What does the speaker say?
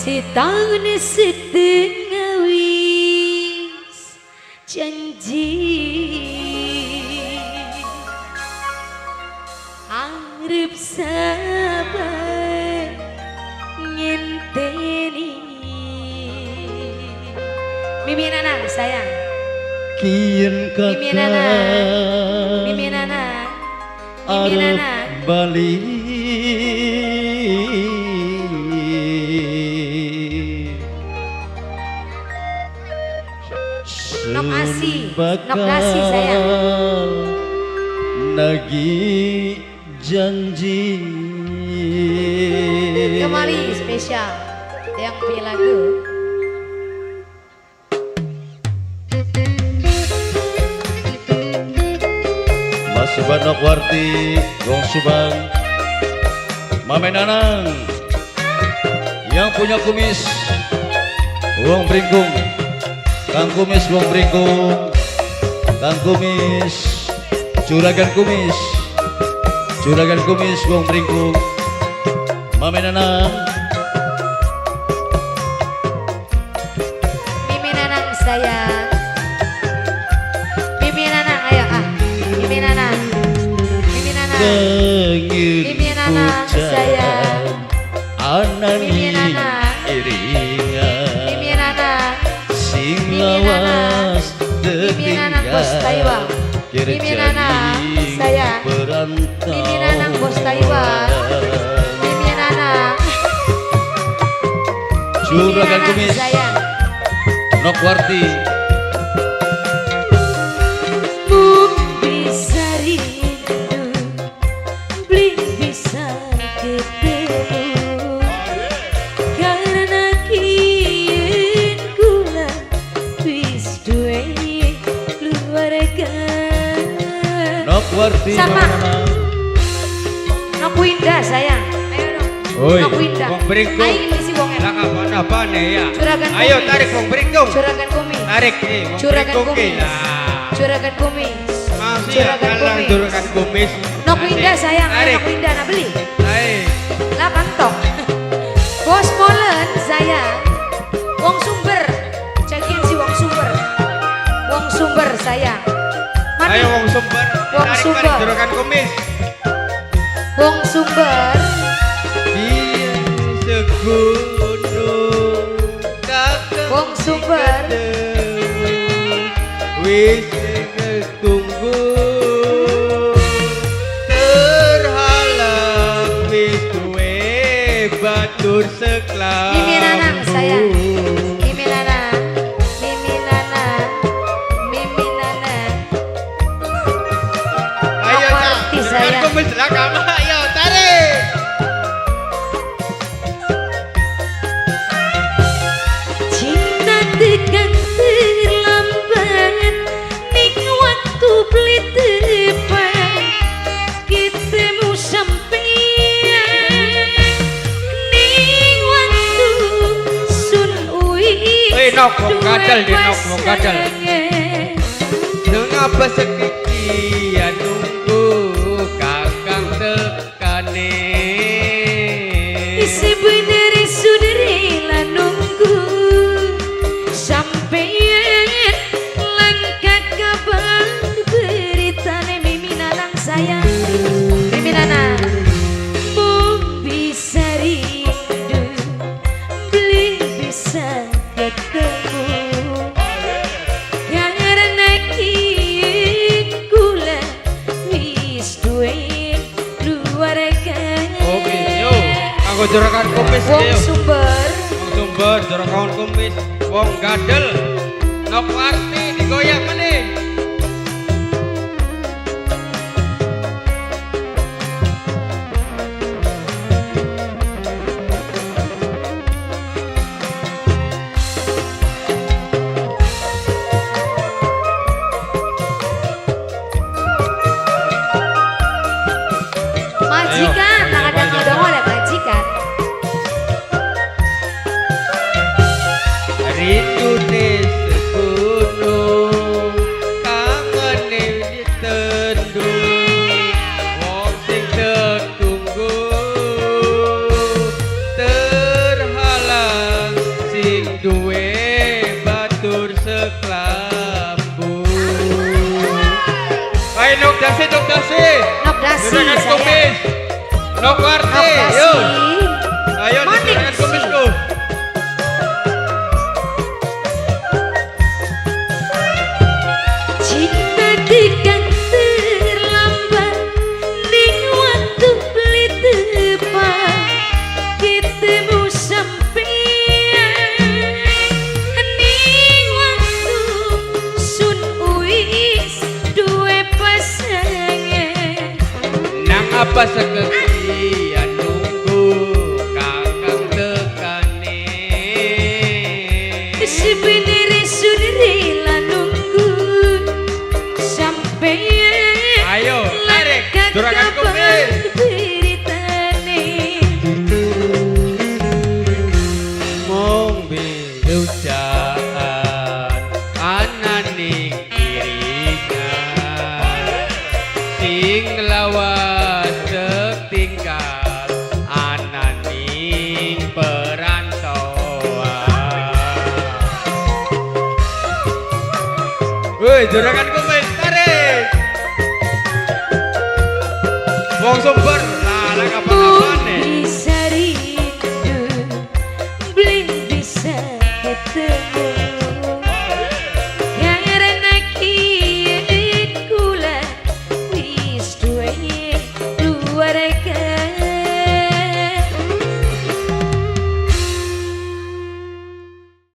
Setahun setengah wis janji arep sabar ngenteni. Mimi Nanang sayang. Kian Mimi Nanang. kakak Mimi Nanang. Mimi arep Nanang. bali. Nok asi, nok dasi sayang. Nagih janji. Kembali spesial yang punya lagu. Mas Subanok Warti, Wong Subang, Mame Nanang, yang punya kumis, Wong Bringkung, Kang Kumis Wong Bringkung, Kang Kumis, Juragan Kumis, Juragan Kumis Wong Bringkung, Mame Nanang. Mimi Nanang sayang. Mimi Nanang ayo ah. Mimi Nanang. Mimi Nanang. Kengir Mimi Nanang sayang. Anani Mimi Nanang. Iringan Mimi Nanang. sing Mimi Nanang. lawas Mimi Nanang bos Taiwan. Mimi Nanang sayang. Mimi Nanang bos Taiwan. Mimi Nanang. Mimi Juragan Nanang Kumis sayang. Nok Warti. Mung bisa rindu, beli bisa ketemu. Karena kien kula wis duwe keluarga. Nok Warti. Sama. Mame Nanang. Nok Winda sayang. Ayo Nok. Oi. Nok Winda. Wong Bringkung. Ayo isi wong enak. Lah apa-apa nih ya. Juragan Ayo kumis. Tarik wong Bringkung. Juragan kumis. Tarik nih wong Juragan Bringkung ki. kumis. Lah. Juragan kumis. Masih ya Juragan kalah kumis. juragan kumis. Nok Winda sayang, ayo Tarik. Nok Winda nak beli. Tarik. Lah pantok. Bos Molen sayang. Wong Sumber. Cekin si Wong Sumber. Wong Sumber sayang. Mati. Ayo wong Sumber. Wong Tarik Sumber. tarik juragan kumis. Wong Sumber. Iya segunung kakak Wong Sumber. Wis tunggu terhalang wis duwe batur seklambu. Mimi Nanang sayang. Mimi Nanang. Mimi Nanang. Mimi Nanang. Ayo Nok Cak, Warti juragan sayang. kumis lah kamu. Ayo tarik. Cinta tekan terlambat ning waktu beli tepat ketemu sampean ning waktu sun uwi Hei, Nok, wong gadel di, Nok, wong gadel. Ngapa sekian nunggu kakang tekane. Sebenarnya sudah rela nunggu sampean langkah kabar beritane. Mimi Nanang sayang. Mimi Nanang. Mung bisa rindu, beli bisa ketemu. Karena kien kula wis duwe keluarga. Oke, yo. Aku juragan kumis Wong yo. Sumber. Wong Sumber juragan kumis, wong gadel. Nok Warti digoyang meneh. Majikan, Ayo, tak ada ayo, ngodong oleh majikan. Rindu segunung. Nokasi Juragan sayang. Kumis. Nok Warti, yo. Nokasi. Ayo di Maning Juragan sih. Kumisku. Cinta tekan terlambat ning waktu beli tepat ketemu sampean ning waktu sun wis duwe pasangan. Nang apa sekekian nunggu kakang tekane. Sebenere sun rela nunggu sampean. Ayo, tarik, Juragan Kumis. Beritane. Mung bilujaan ananing iringan sing lawas tertinggal ananing perantauan. Woi, Juragan Kumis, tarik. Wong Sumber, lah lah kapan-kapan nih. Bisa rindu, belum bisa ketemu.